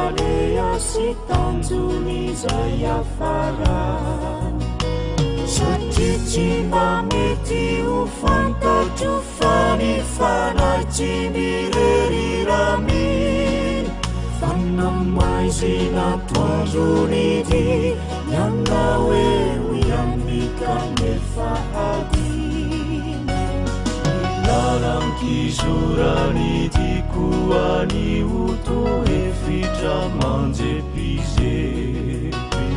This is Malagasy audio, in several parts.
aleha sy tanjony izay hiafarany. Satria tsy mba mety ho fantatro fa ny fanahy tsy mirery raha mino fa na maizina atoandro ny dia ny anao eo ihany kanefa adino. Ny lalan-kizorany tiako anio toa efitra manjepizepy.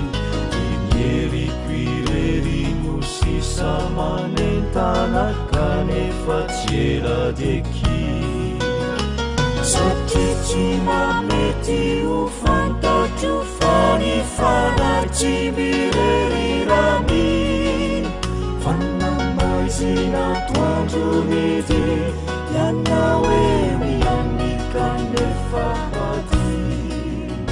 Ny heriko irery no sisa manentana kanefa tsy ela dia kivy. Satria tsy mba mety ho fantatro fa ny fanahy tsy mirery raha mino fa na maizina atoandro ny dia ianao eo ihany kanefa adino.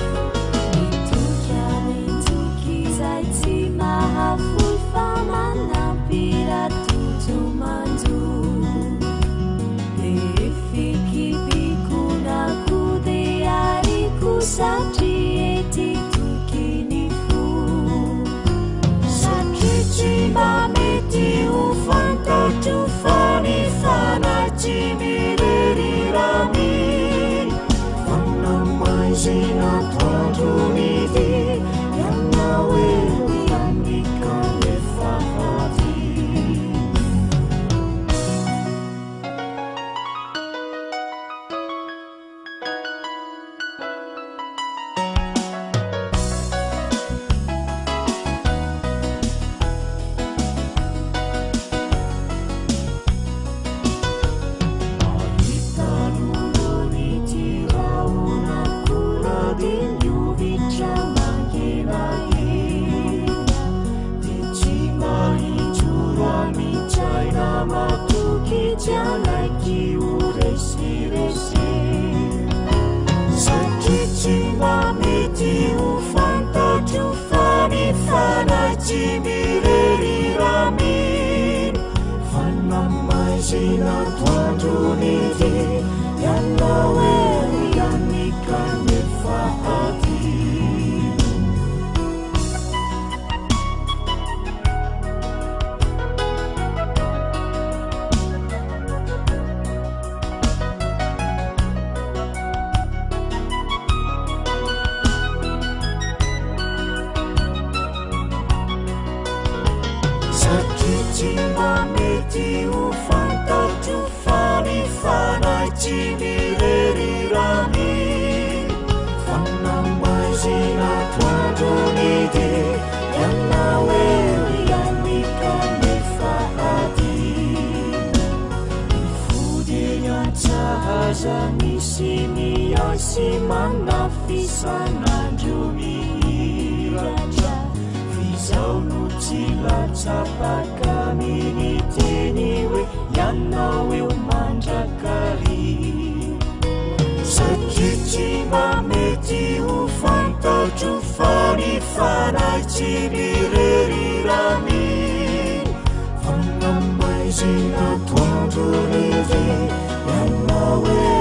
Mitoky amin-toky izay tsy mahafoy fa manampy raha tojo manjo. Rehefa ko dia ariko satria ety toky ny fo. Satria tsy mba mety ho fantatro fa ny fanahy tsy mirery raha mino fa na maizina atoandro ny dia ianao eo ihany kanefa adino. Mahita nolon'ity rahona korady mihovitra mangenahena dia tsy mahijoro amin-tsaina matoky tsy hanaiky ho resiresena. Satria tsy mba mety ho fantatro fa ny fanahy tsy mirery raha mino fa na maizina atoandro ny dia ianao eo ihany kanefa adino. Satria tsy mba mety ho fantatro fa ny fanahy tsy mirery raha mino fa na maizina atoandro ny dia ianao eo ihany kanefa adino. Ny fody eny an-tsaha aza misy miasy manafy isan'andro mihiratra. F'izaho no tsy latsapaka amin'ny teny hoe ianao eo mandrakariva. Satria tsy mba mety ho fantatro fa ny fanahy tsy mirery raha mino fa na maizina atoandro ny dia ianao eo